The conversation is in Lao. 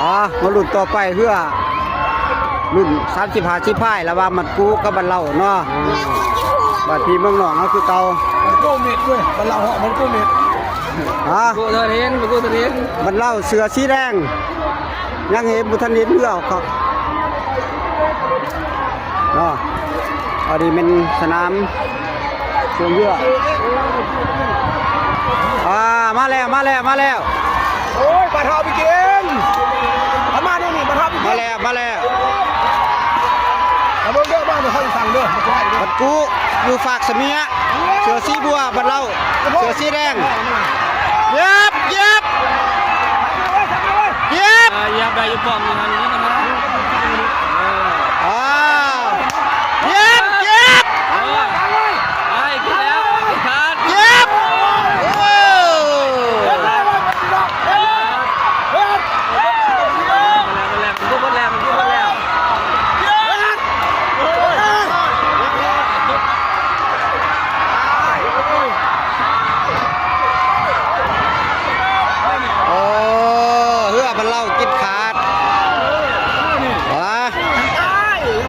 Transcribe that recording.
ອ່າ ມາລຸ້ນຕໍ່ໄປເຮືອ ລຸ້ນສາມສິບຫ້າສິບພາຍ ລະຫວ່າງມັດກຸກັບບັນເລົາເນາະ. ອືມ ບາດພີເມືອງໜອງເຮົາຄືເກົ່າ. ມັນໂກເມັດເວີຍ ບັນເລົາເຮົາມັນໂກເມັດ. ຮະ? ບໍ່ທັນເຫັນ ບໍ່ທັນເຫັນ. ບັນເລົາເສື້ອສີແດງ ຍັງເຫັນ ບໍ່ທັນເຫັນເຮືອອອກຄັກເນາະ. ອັນນີ້ແມ່ນສະໜາມ ຊ່ວງເຮືອ ອ່າ ມາແລ້ວ ມາແລ້ວ ມາແລ້ວ. ໂອ້ຍ ປາທອດໄປກິນ ເອົາມານີ້ ນີ້ ປາທອດໄປກິນ. ມາແລ້ວ ມາແລ້ວ. ເອົາເບິ່ງເດີ ມາເດີ ເຮົາສັ່ງເດີ ມັດກຸຢູ່ຟາກສະເໝຍ ເສື້ອສີບົວ ບັນເລົາ ເສື້ອສີແດງ. ຢຽບ ຢຽບ ຢຽບ ເອີ ຢຽບໄດ້ຢູ່ປ້ອມນີ້ຫັ້ນ ນີ້ນະ.